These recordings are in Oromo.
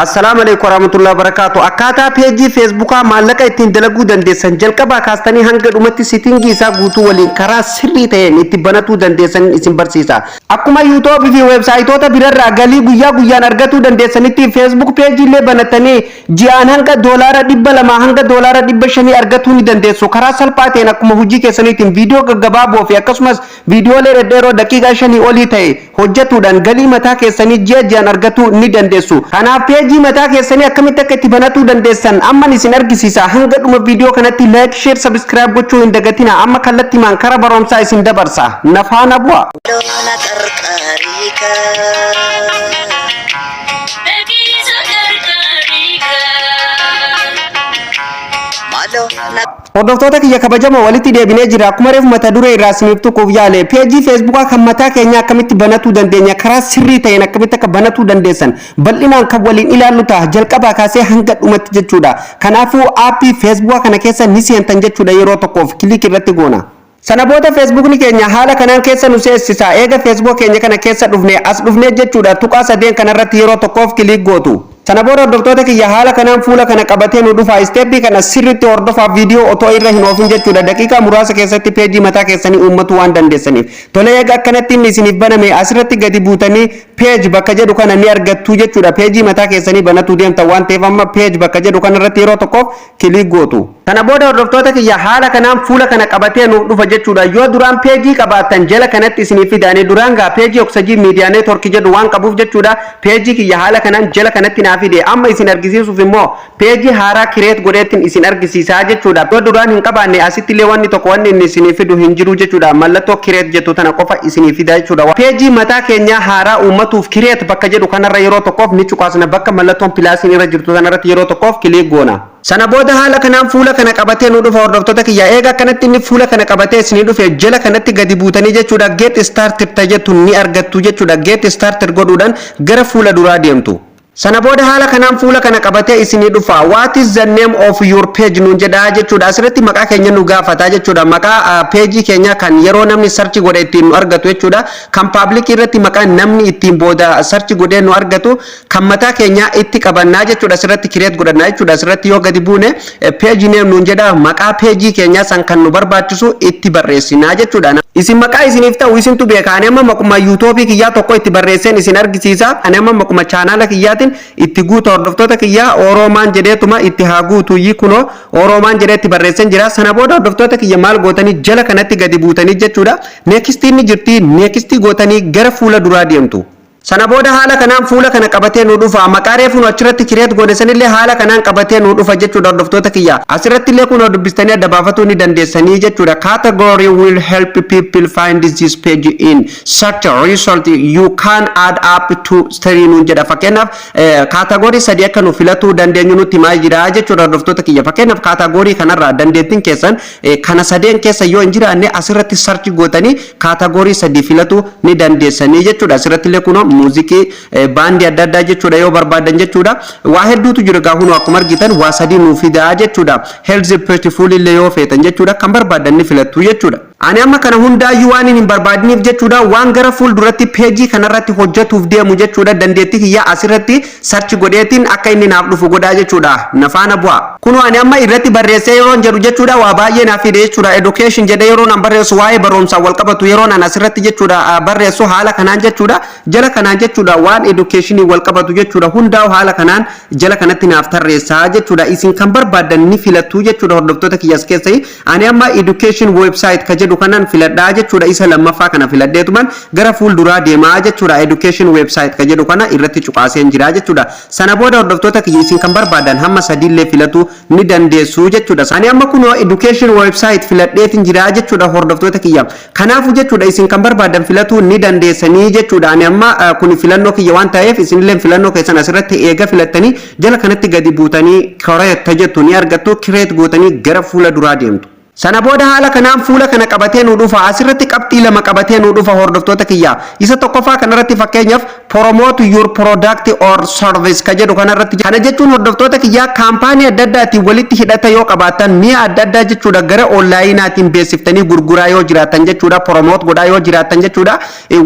Assalaamu alaikum warahmatullahi wabarakatuh. Akkaataa peejii Feesbuukaa maallaqa ittiin dalaguu dandeessan jalqabaa kaastanii hanga dhumatti setting isaa guutuu waliin karaa sirrii ta'een itti banatuu dandeessan isin barsiisa. Akkuma YouTubeii fi weebsaayitoota birarraa galii guyyaa guyyaan argatuu dandeessanitti, Facebook peejii illee banatanii ji'aan hanga $200 hanga $500 argatuu ni dandeessu. Karaa salphaa ta'een akkuma hojii keessaniitiin viidiyoo gaggabaaboo fi akkasumas viidiyoolee dhedheeroo daqiiqaa 5 olii ta'e hojjetuudhaan galii mataa keessanii ji'a ji'aan argatuu ni dandeessu. Kanaaf peejii mataa keessanii akkamitti akka itti banatuu dandeessan amman isin argisiisa. Hanga dhuma viidiyoo kanatti like, share, subscribe gochuu hin dagatina. Amma kallattimaan kara barumsaa isin dabarsa. Na faana bu'a. Loona qarqaariika. Dhaqiisa qarqaariika. Maaloo na Hordoftoota kiyya kabajamoo, walitti deebinee jira. Akkuma reefu mata duree irraa isiniif tuquuf yaale, peejii Feesbuukaa kan mataa keenyaa akkamitti banatuu dandeenya, karaa sirrii ta'een akkamitti akka banatuu dandeessan bal'inaan kan waliin ilaallu ta'a, jalqabaa kaasee hanga dhumatti jechuudha. Kanaafuu aappii Feesbuukaa kana keessa ni seentan jechuudha, yeroo tokkoof click irratti goona. Sana booda Feesbuukni keenya haala kanaan keessa nu seensisa. Eega Feesbuuk keenya kana keessa dhufne, as dhufne jechuudha, tuqaa sadeen kanarratti yeroo tokkoof click gootu. Sana booda, hordoftoota kiyya, haala kanaan fuula kana qabatee nu dhufa. Stepii kana sirriitti hordofaaf, viidiyoo otoo irra hin oofin jechuudha. Daqiiqaa muraasa keessatti peejii mataa keessanii uummatu waan dandeessaniif. Tole, eega akkanatti inni isiniif baname, asirratti gadi buutanii page bakka jedhu kana ni argattu jechuudha. Peejii mataa keessanii banatuu deemtan waan ta'eef, amma page bakka jedhu kanarratti yeroo tokkoof click gootu. Sana booda, hordoftoota kiyya, haala kanaan fuula kana qabatee nuuf dhufa jechuudha. Yoo duraan peejii qabaattan jala kanatti isiniif fidaanii, duraan gaa peejii Oksajii Miidiyaa Neetworkii jedhu waan qabuuf jechuudha. Peejii kiyya haala kanaan jala kanatti naa fide. Amma isin argisiisuuf immoo peejii haaraa create godheettiin isin argisiisaa jechuudha. Yoo duraan hin qabaanne, asitti illee wanni tokko wanni inni isinii fidu hin jiru jechuudha. Mallattoo create jettu tana qofa isinii fida jechuudha. Peejii mataa keenyaa haaraa uummatuuf create bakka jedhu kanarra yeroo tokkoof ni cuqaasna. Bakka mallattoon plusiin irra jirtu kanarratti yeroo tokkoof click goona. Sana booda haala kanaan fuula kana qabatee nu dhufa, hordoftoota kiyya. Eega akkanatti inni fuula kana qabatee isinii dhufe, jala kanatti gadi buutanii jechuudha, get started jettu ni argattu jechuudha. Get started godhuudhaan gara fuula duraa deemtu. Sana booda haala kanaan fuula kana qabatee isinii dhufa. "What is the name of your page?" nuun jedhaa jechuudha. Asirratti maqaa keenya nu gaafata jechuudha. Maqaa peejii keenya kan yeroo namni search godhe ittiin nu argatu jechuudha. Kan public irratti maqaa namni ittiin booda search godhee nu argatu kan mataa keenyaa itti qabannaa jechuudha. Asirratti create godhannaa jechuudha. Asirratti yoo gadi buune, page name nuun jedha. Maqaa peejii keenyaa san kan nu barbaachisu itti barreessinaa jechuudha. Isin maqaa isiniif ta'u isintu beeka. Ani amma maquma YouTubeii kiyyaa tokko itti barreesseen isin argisiisa. Ani amma maquma chaanaala kiyyaatiin itti guuta, hordoftoota kiyyaa. Oroomaan jedheetuma itti haa guutu. Kunoo Oroomaan jedhee itti barreesseen jira. Sana booda, hordoftoota kiyya, maal gootanii? Jala kanatti gadi buutanii jechuudha. Nextiin ni jirti. Nextii gootanii gara fuula duraa deemtu. Sana booda haala kanaan fuula kana qabatee nu dhufa. Maqaa reefu nu achirratti create goone sanillee haala kanaan qabatee nu dhufa jechuudha, hordoftoota kiyya. Asirratti illee kun dubbistanii adda baafatuu ni dandeessanii jechuudha. "Category will help people find this page in search result. You can add up to three" nuun jedha. Fakkeenyaaf category sadii akka nu filatuu dandeenyu nutti himaa jira jechuudha, hordoftoota kiyya. Fakkeenyaaf category kanarraa dandeettiin keessan kana sadeen keessa yoo hin jiraanne, asirratti search gootanii category sadii filatuu ni dandeessanii jechuudha. Asirratti illee kunoo muuziqii, baandii adda addaa jechuudha yoo barbaadan jechuudha. Waa hedduutu jira gaa. Kunoo akkuma argitan waa sadii nuu fidaa jechuudha. Health, beautiful illee yoo feetan jechuudha, kan barbaadan ni filattu jechuudha. Ani amma kana hundaayyuu waan hin barbaadiniif jechuudha, waan gara fuulduratti peejii kanarratti hojjetuuf deemu jechuudha, dandeettii kiyya asirratti search godheetiin akka inni naaf dhufu godhaa jechuudha. Na faana bu'a. Kunoo ani amma irratti barreessee yeroon jedhu jechuudha, waa baay'ee naaf fide jechuudha. Education jedhee yeroo an barreessu, waa'ee barumsaan wal qabatu yeroo an asirratti jechuudha barreessu, haala kanaan jechuudha, jala kanaan jechuudha, waan educationii wal qabatu jechuudha hundaa'u haala kanaan jala kanatti naaf tarreessaa jechuudha. Isin kan barbaadan ni filattu jechuudha, hordoftoota kiyyas keessa. Ani amma education website ka jedhu kanan filadhaa jechuudha. Isa lammaffaa kana filadheetuman gara fuulduraa deemaa jechuudha. Education website ka jedhu kana irratti cuqaaseen jira jechuudha. Sana booda, hordoftoota kiyya, isin kan barbaadan hamma sadiillee filatu ni dandeessu jechuudha. Ani amma kunoo education website filadheetin jira jechuudha, hordoftoota kiyya. Kanaafu jechuudha, isin kan barbaadan filatu ni dandeessanii jechuudha. Ani amma kun filannoo kiyya waan ta'eef, isinillee filannoo keessan asirratti eega filattanii, jala kanatti gadi buutanii create jettu ni argattu. Create gootanii gara fuula duraa deemtu. Sana booda haala kanaan fuula kana qabatee nu dhufa. Asirratti qabxii lama qabatee nu dhufa, hordoftoota kiyya. Isa tokkoffaa kanarratti, fakkeenyaaf, "Promote your product or service" ka jedhu kanarratti. Kana jechuun, hordoftoota kiyya, kaampaanii adda addaatiin walitti hidhata yoo qabaattan, mi'a adda addaa jechuudha gara onlaayinaatiin beeksiftanii gurguraa yoo jiraattan jechuudha, promote godhaa yoo jiraattan jechuudha,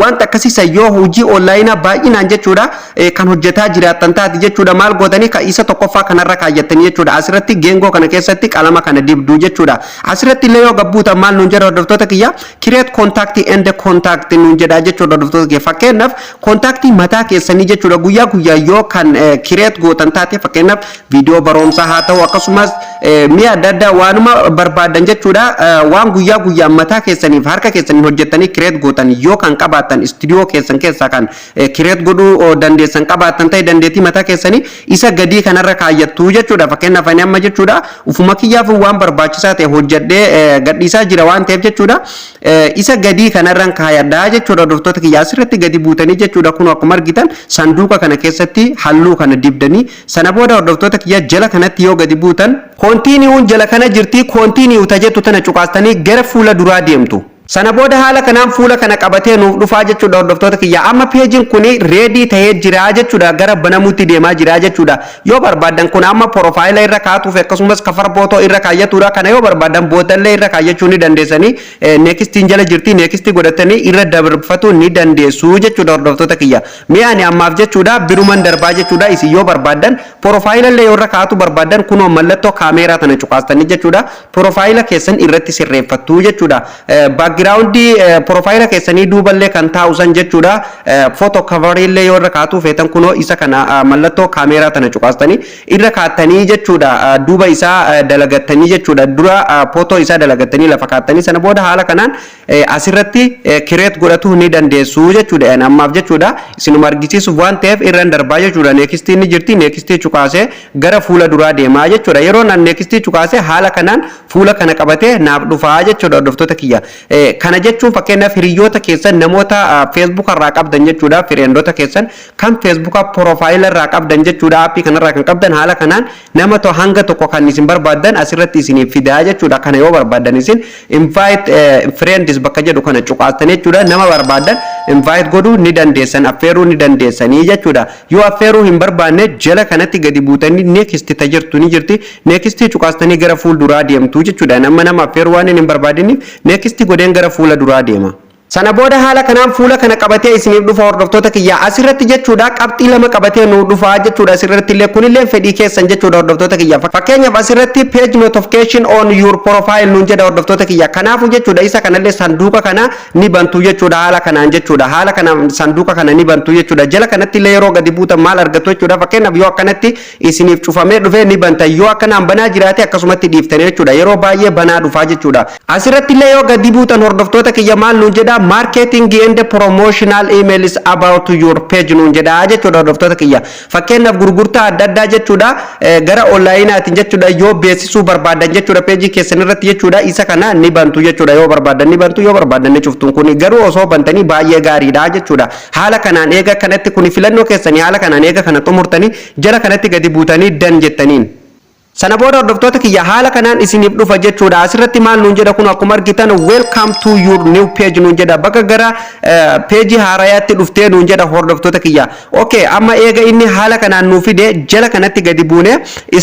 wanta akkasiisa yoo hojii onlaayinaa baay'inaan jechuudha kan hojjetaa jiraattan taate jechuudha, maal gootanii isa tokkoffaa kanarra kaayyattanii jechuudha, asirratti geengoo kana keessatti qalama kana dibduu jechuudha. Asirratti illee yoo gabbuutan maal nuun jedha, hordoftoota kiyya? "Create contact and contact" nuun jedha jechuudha, hordoftoota kiyya. Fakkeenyaaf, kontaaktii mataa keessanii jechuudha guyyaa guyyaa yoo kan create gootan taate, fakkeenyaaf viidiyoo barumsaa haa ta'u, akkasumas mi'a adda addaa waanuma barbaadan jechuudha, waan guyyaa guyyaan mataa keessaniif harka keessaniin hojjettanii create gootan yoo kan qabaattan, istuudiyoo keessan keessaa kan create godhuu dandeessan qabaattan ta'e, dandeettii mataa keessanii isa gadii kanarra kaayyattuu jechuudha. Fakkeenyaaf, ani amma jechuudha ufuma kiyyaaf waan barbaachisaa ta'e hojjedhee gadhiisaa jira waan ta'eef jechuudha, isa gadii kanarraan kaayadhaa jechuudha. Hordoftoota kiyya, asirratti gadi buutanii jechuudha, kun akkuma argitan sanduuqa kana keessatti halluu kana dibdanii, sana booda, hordoftoota kiyya, jala kanatti yoo gadi buutan "Continue" jala kana jirti. "Continue" tajettu tana cuqaastanii gara fuula duraa deemtu. Sana booda haala kanaan fuula kana qabatee nuuf dhufaa jechuudha, hordoftoota kiyya. Amma peejiin kun ready ta'ee jira jechuudha. Gara banamuutti deemaa jira jechuudha. Yoo barbaadan kun amma profile irra kaatuuf akkasumas cover photo irra kaayyatuudha. Kana yoo barbaadan boodallee irra kaayyachuu ni dandeessanii. Nextiin jala jirti, next godhatanii irra dabarfatu ni dandeessu jechuudha, hordoftoota kiyya. Mee ani ammaaf jechuudha biruman darbaa jechuudha. Isin yoo barbaadan profile illee yoo irra kaatu barbaadan, kunoo mallattoo kaameeraa tana cuqaastanii jechuudha. Profile keessan irratti sirreeffattu jechuudha. Background profile keessanii duuballee kan taa'u san jechuudha. Photo coverillee yoo irra kaa'uu feetan, kunoo isa kana mallattoo kaameeraa tana cuqaastanii irra kaa'attanii jechuudha. Duuba isaa dalagattanii jechuudha. Dura footoo isaa dalagattanii lafa kaa'attanii, sana booda haala kanaan asirratti create godhachuu ni dandeessu jechuudha. Ammaaf jechuudha isinuma argisiisuuf waan ta'eef irraan darbaa jechuudha. Next ni jirti, next cuqaasee gara fuula duraa deemaa jechuudha. Yeroo nan next cuqaasee haala kanaan fuula kana qabatee naaf dhufaa jechuudha, hordoftoota kiyya. Kana jechuun, fakkeenyaaf, hiriyoota keessan namoota Facebook irraa qabdan jechuudha, friendota keessan kan Facebook profile irraa qabdan jechuudha, aappii kanarraa kan qabdan, haala kanaan nama to hanga tokko kan isin barbaaddan asirratti isiniif fidaa jechuudha. Kana yoo barbaaddan isin "Invite friends" bakka jedhu kana cuqaastan jechuudha, nama barbaaddan invite godhuu ni dandeessan, affeeruu ni dandeessanii jechuudha. Yoo affeeruu hin barbaanne, jala kanatti gadi buutanii next tajirtu ni jirti, next cuqaastanii gara fuulduraa deemtu jechuudha. Nama affeeruu waan hin barbaadiniif next godheen gara fuula duraa deema. Sana booda haala kanaan fuula kana qabatee isiniif dhufa, hordoftoota kiyya. Asirratti jechuudha qabxii lama qabatee nu dhufa jechuudha. Asirratti illee kunillee fedhii keessan jechuudha, hordoftoota kiyya. Fakkeenyaaf, asirratti "Page notification on your profile" nuun jedha, hordoftoota kiyya. Kanaafuu jechuudha isa kanallee sanduuqa kana ni bantu jechuudha, haala kanaan jechuudha. Haala kanaan sanduuqa kana ni bantu jechuudha. Jala kanatti illee yeroo gadi buutan maal argattu jechuudha? Fakkeenyaaf, yoo akkanatti isiniif cufamee dhufee ni banta, yoo akkanaan banaa jiraate akkasumatti dhiiftanii jechuudha. Yeroo baay'ee banaa dhufaa jechuudha. Asirratti illee yoo gadi buutan, hordoftoota kiyya, maal nuun jedha? "Marketing and promotional emails about your page" nuun jedha jechuudha, hordoftoota kiyya. Fakkeenyaaf, gurgurtaa adda addaa jechuudha gara onlaayinaatiin jechuudha yoo beeksisuu barbaadan jechuudha, peejii keessan irratti jechuudha, isa kana ni bantu jechuudha. Yoo barbaadan ni bantu, yoo barbaadan ni cuftu. Kun garuu osoo bantanii baay'ee gaariidha jechuudha. Haala kanaan eega kanatti kun filannoo keessanii, haala kanaan eega kana xumurtanii, jala kanatti gadi buutanii "Done" jettaniin. Sana booda, hordoftoota kiyya, haala kanaan isiniif dhufa jechuudha. Asirratti maal nuun jedha? Kun akkuma argitan "Welcome to your new page" nuun jedha. Bakka gara peejii haarayaatti dhuftee nuun jedha, hordoftoota kiyya. Okay, amma eega inni haala kanaan nuu fide, jala kanatti gadi buune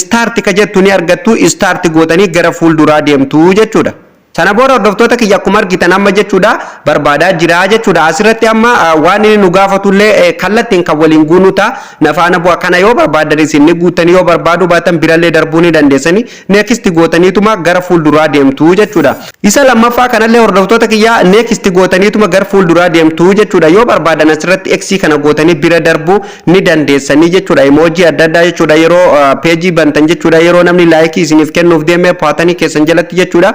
"Start" ka jettu ni argattu. Start gootanii gara fuulduraa deemtu jechuudha. Sana booda, hordoftoota kiyya, akkuma argitan amma jechuudha barbaadaa jira jechuudha. Asirratti amma waan inni nu gaafatullee kallattiin kan waliin guunu ta'a. Nafaana bu'a. Kana yoo barbaadan isin ni guuttanii, yoo barbaaduu baatan birallee darbuu ni dandeessanii, next gootaniituma gara fuulduraa deemtu jechuudha. Isa lammaffaa kanallee, hordoftoota kiyya, next gootaniituma gara fuulduraa deemtu jechuudha. Yoo barbaadan asirratti X kana gootanii bira darbuu ni dandeessanii jechuudha. Emoji adda addaa jechuudha yeroo peejii bantan jechuudha, yeroo namni like isiniif kennuuf deemee paatanii keessan jalatti jechuudha.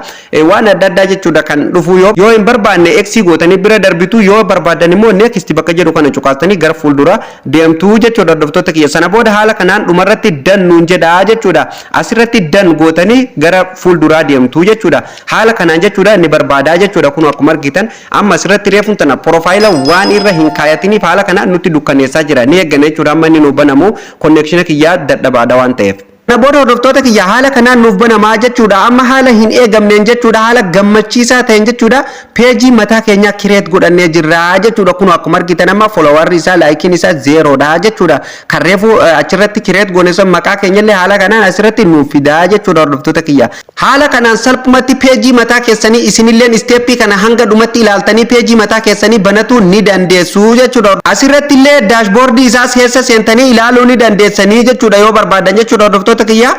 Waan adda addaa jechuudha kan dhufu yoo hin barbaanne X gootanii bira darbitu, yoo barbaadan immoo next bakka jedhu kana cuqaastanii gara fuuldura deemtu jechuudha, hordoftoota kiyya. Sana booda haala kanaan dhumarratti "Done" nuun jedha jechuudha. Asirratti "Done" gootanii gara fuulduraa deemtu jechuudha. Haala kanaan jechuudha inni barbaadaa jechuudha. Kun akkuma argitan amma asirratti reefuun tana profile waan irra hin kaayatiniif haala kanaan nutti dukkaneessaa jira. Ni eegganna jechuudha amma inni nu banamu, connection kiyyaa dadhabaadha waan ta'eef. Kana booda, hordoftoota kiyya, haala kanaan nuuf banamaa jechuudha. Amma haala hin eegamneen jechuudha, haala gammachiisaa ta'een jechuudha, peejii mataa keenyaa create godhannee jirra jechuudha. Kun akkuma argitan amma followerri isaa, likeiin isaa zerodha jechuudha. Kan reefu achirratti create goone sun maqaa keenyallee haala kanaan asirratti nuuf fidaa jechuudha, hordoftoota kiyya. Haala kanaan salphumatti peejii mataa keessanii isinilleen stepii kana hanga dhumatti ilaaltanii peejii mataa keessanii banatu ni dandeessu jechuudha. Asirratti illee dashboardii isaas keessa seentanii ilaaluu ni dandeessanii jechuudha yoo barbaadan jechuudha, hordoftoota kiyya.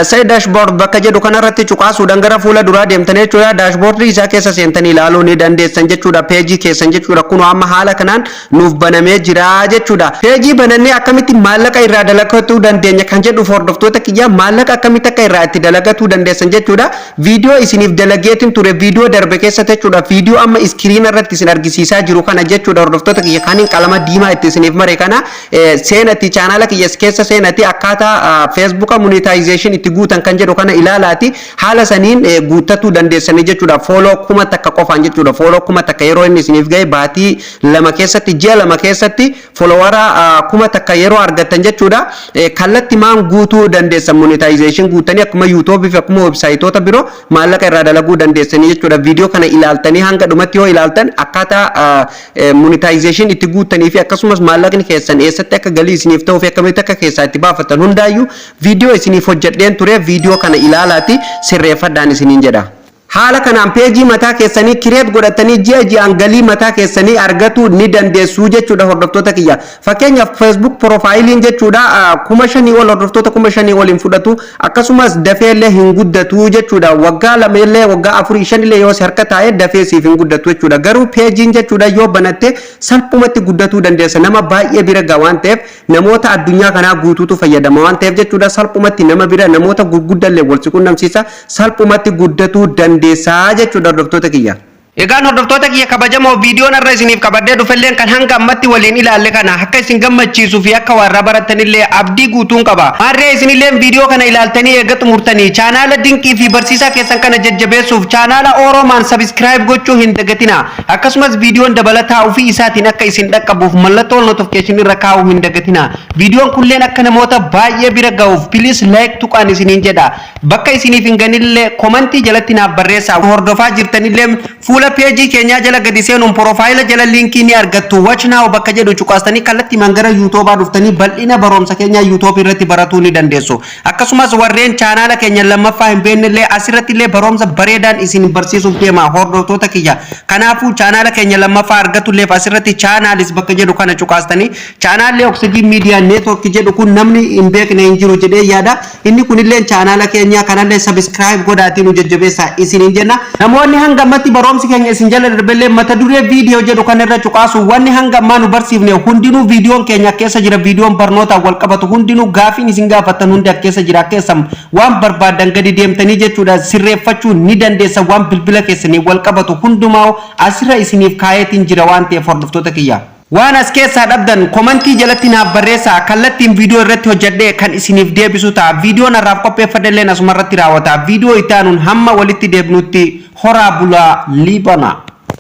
See dashboard bakka jedhu kanarratti cuqaasuudhaan gara fuula duraa deemtanii jechuudha, dashboardii isaa keessa seentanii ilaaluu ni dandeessan jechuudha, peejii keessan jechuudha. Kun amma haala kanaan nuuf banamee jira jechuudha. Peejii banannee akkamitti maallaqa irraa dalagatuu dandeenya kan jedhuuf, hordoftoota kiyya, maallaqa akkamitti akka irraa itti dalagatuu dandeessan jechuudha. Viidiyoo isiniif dalageetiin ture viidiyoo darbe keessatti jechuudha. Viidiyoo amma screen irratti isin argisiisaa jiru kana jechuudha, hordoftoota kiyya, kan qalama diimaa itti isiniif mare kana seenati, chaanaala kiyya keessa seenati, akkaataa Facebooka monetization itti guutan kan jedhu kana ilaalaati, haala saniin guuttatuu dandeessanii jechuudha. Follow 1000 qofaan jechuudha. Follow 1000 yeroo inni isiniif gahe, baatii 2 keessatti, ji'a 2 keessatti followera 1000 yeroo argattan jechuudha, kallatti maan guutuu dandeessan, monetization guutanii akkuma YouTubeii fi akkuma websiteoota biroo maallaqa irraa dalaguu dandeessanii jechuudha. Viidiyoo kana ilaaltanii hanga dhumatti yoo ilaaltan, akkaataa monetization itti guutanii fi akkasumas maallaqni keessan eessatti akka galii isiniif ta'uu fi akkamitti akka keessaa itti baafatan hundaayyuu viidiyoo isiniif hojjedheen ture. Viidiyoo kana ilaalaati sirreeffadhaan isiniin jedha. Haala kanaan peejii mataa keessanii create godhatanii ji'a ji'aan galii mataa keessanii argatuu ni dandeessu jechuudha, hordoftoota kiyya. Fakkeenyaaf, Facebook profileiin jechuudha 5,000 ol, hordoftoota 5,000 ol hin fudhatu, akkasumas dafeellee hin guddatu jechuudha. Waggaa 2 illee, waggaa 4, 5 illee yoo si harka taa'e dafee siif hin guddatu jechuudha. Garuu peejiin jechuudha yoo banatte salphumatti guddatuu dandeessa. Nama baay'ee bira ga'a waan ta'eef, namoota addunyaa kanaa guutuutu fayyadama waan ta'eef jechuudha, salphumatti nama bira, namoota gurguddallee wal si qunnamsiisa, salphumatti guddatuu dandeessaa jechuudha, hordoftoota kiyya. Egaan hordoftoota kiyya kabajamoo, viidiyoon irra isiniif qabadhee dhufelleen kan hanga ammatti waliin ilaalle kana akka isin gammachiisuu fi akka warra barattanillee abdii guutuun qaba. Maarree isinillee viidiyoo kana ilaaltanii eega xumurtanii chaanaala dinqii fi barsiisaa keessan kana jajjabeessuuf chaanaala Oroomaan subscribe gochuu hin dagatina. Akkasumas viidiyoon dabalataa ofii isaatiin akka isin dhaqqabuuf mallattoo notification irra kaa'uu hin dagatina. Viidiyoon kulleen akka namoota baay'ee bira ga'uuf please like tuqaan isiniin jedha. Bakka isiniif hin ganillee commentii jalatti naaf barreessaa. Hordofaa jirtanillee fuula peejii keenyaa jala gadi seenuun profile jala linkii ni argattu. Watch now bakka jedhu cuqaastanii kallattii mangara YouTubeaa dhuftanii bal'ina barumsa keenyaa YouTubeii irratti baratuu ni dandeessu. Akkasumas warreen chaanaala keenya lammaffaa hin beeknellee asirratti illee barumsa bareedaan isin barsiisuuf deema, hordoftoota kiyya. Kanaafuu chaanaala keenya lammaffaa argatulleef asirratti channels bakka jedhu kana cuqaastanii, chaanaalli Oxygen Media Network jedhu kun namni hin beekne hin jiru jedhee yaada. Inni kunillee chaanaala keenya kanallee subscribe godhaatii nu jajjabeessa isiniin jenna. Namoonni hanga ammatti barumsi keenya isin jala darbellee mata duree viidiyoo jedhu kanarra cuqaasu, wanni hanga ammaa nu barsiifne hundinuu viidiyoon keenya keessa jira. Viidiyoon barnootaan wal qabatu hundinuu, gaafiin isin gaafattan hundi keessa jira. Keessa waan barbaadan gadi deemtanii jechuudha sirreeffachuu ni dandeessa. Waan bilbila keessanii wal qabatu hundumaa asirra isiniif kaayetiin jira waan ta'eef, hordoftoota kiyya. Waan as keessaa dhabdan commentii jalatti naaf barreessaa, kallattiin viidiyoo irratti hojjedhee kan isiniif deebisu ta'a. Viidiyoon har'aaf qopheeffadhelleen asuma irratti raawwata. Viidiyoo itti aanuun hamma walitti deebinutti horaa bulaa, liibanaa.